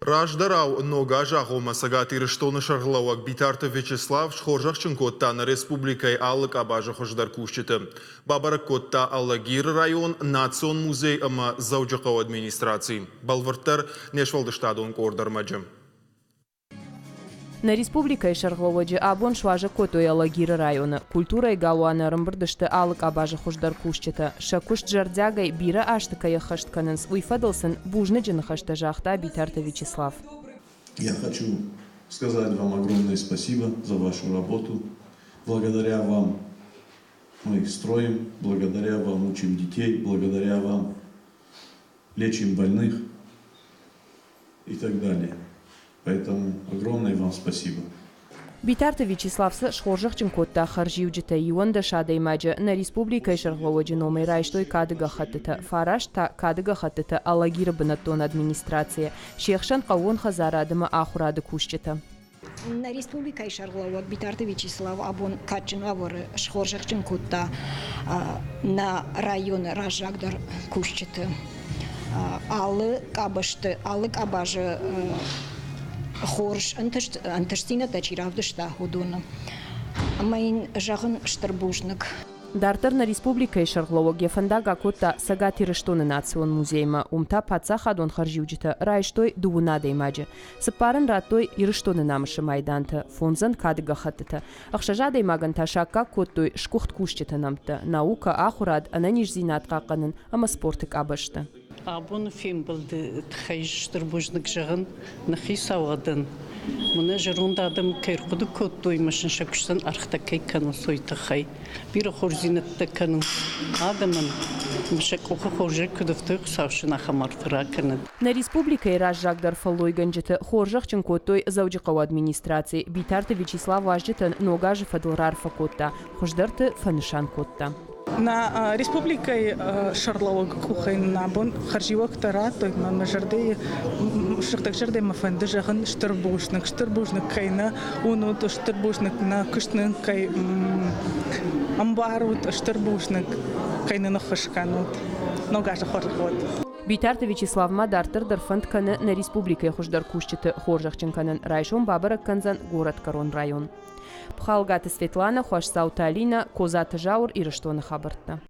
Раздӕрау, Ног азы агъоммӕ Цӕгат Ирыстоны Сӕргълӕууӕг Битарты Вячеслав схорзӕхджын кодта нӕ республикӕйы алы къабазы хуыздӕр кусджыты. Бабӕрӕг кодта Алагиры район, Национ музей ӕмӕ Дзӕуджыхъӕуы администраци. Бӕлвырддӕр, не сфӕлдыстадон къорды ӕрмӕджы. Нӕ республикӕйы сӕргълӕууӕджы абон суазӕг кодтой Алагиры районы. Культурӕйы галуаны ӕрӕмбырд сты алы къабазы хуыздӕр кусджытӕ. Сӕ куыст зӕрдиагӕй бирӕ азты кӕй ӕххӕст кӕнынц, уый фӕдыл сын бузныджы ныхӕстӕ загъта Битарты Вячеслав. Я хочу сказать вам огромное спасибо за вашу работу. Благодаря вам мы строим, благодаря вам учим детей, благодаря вам лечим больных и так далее. Поэтому огромное вам спасибо. Битарты Вячеслав сӕ схорзӕхджын кодта хӕрзиуджытӕй 11 адӕймаджы нӕ республикӕйы сӕргълӕууӕджы номӕй райстой кады гӕххӕттытӕ, фараст та кады гӕххӕттытӕ Алагиры бынӕттон администрацийӕ, се хсӕн хъӕууон хӕдзарады ӕмӕ ахуырады кусджытӕ. Нӕ республикӕйы сӕргълӕууӕг Битарты Вячеслав абон кадджын уавӕры схорзӕхджын кодта нӕ районы раззагдӕр кусджыты. Алы къабӕзты, алы къабазы хорз ӕнтыстдзинӕдтӕ чи равдыста, уыдоны. Ӕмӕ йын зӕгъын стыр бузныг. Дарддӕр нӕ республикӕйы сӕргълӕууӕг йӕ фӕндаг акодта Цӕгат Ирыстоны Национ музеймӕ, уым та паддзахадон хӕрзиуджытӕ райстой дыууын адӕймаджы. Цыппарӕн радтой Ирыстоны намысы майдантӕ, фондзӕн кады гӕххӕттытӕ. Ӕхсӕз адӕймагӕн та саккаг кодтой сгуыхт кусджыты нӕмттӕ, наукӕ, ахуырад, ӕнӕниздзинад хъахъхъӕнын ӕмӕ спорты къабӕзты. Абоны фембӕлды тыххӕй стыр бузныг зӕгъын нӕ хицауадӕн. Мӕнӕ зӕронд адӕм кӕй ӕрхъуыды кодтой ӕмӕ сын сӕ куыстӕн ӕргътӕ кӕй кӕнынц, уый тыххӕй. Бирӕ хорздзинӕдтӕ кӕнынц адӕмӕн ӕмӕ сӕ къухы хорзӕй куыд ӕфтой, Хуыцау сын ахӕм арфӕ ракӕнӕд. Нӕ республикӕйы раззагдӕр фӕллойгӕнджыты хорзӕхджын кодтой Дзӕуджыхъӕуы администраци. Битарты Вячеслав уазджытӕн Ног азы фӕдыл раарфӕ кодта, хуыздӕрты фӕнысан кодта. Нӕ республикӕйы сӕргълӕууӕг къухӕй нын абон хӕрзиуӕгтӕ радтой ӕмӕ мӕ зӕрдӕйы сыгъдӕг зӕрдӕ мӕ фӕнды зӕгъын стыр бузныг. Стыр бузныг кӕй нӕ уынут, стыр бузныг нӕ куыст нын кӕй ӕмбарут, стыр бузныг кӕй нын ӕххуыс кӕнут. Ног азы хорзӕх уӕд! Битарты Вячеслав ма дарддӕр дӕр фӕнд кӕны нӕ республикӕйы хуыздӕр кусджыты хорзӕхджын кӕнын. Райсом бабӕрӕг кӕндзӕн горӕтгӕрон район. Пхалгаты Светланӕ, Хуасдзауты Алинӕ, Козаты Зауыр, Ирыстоны хабӕрттӕ.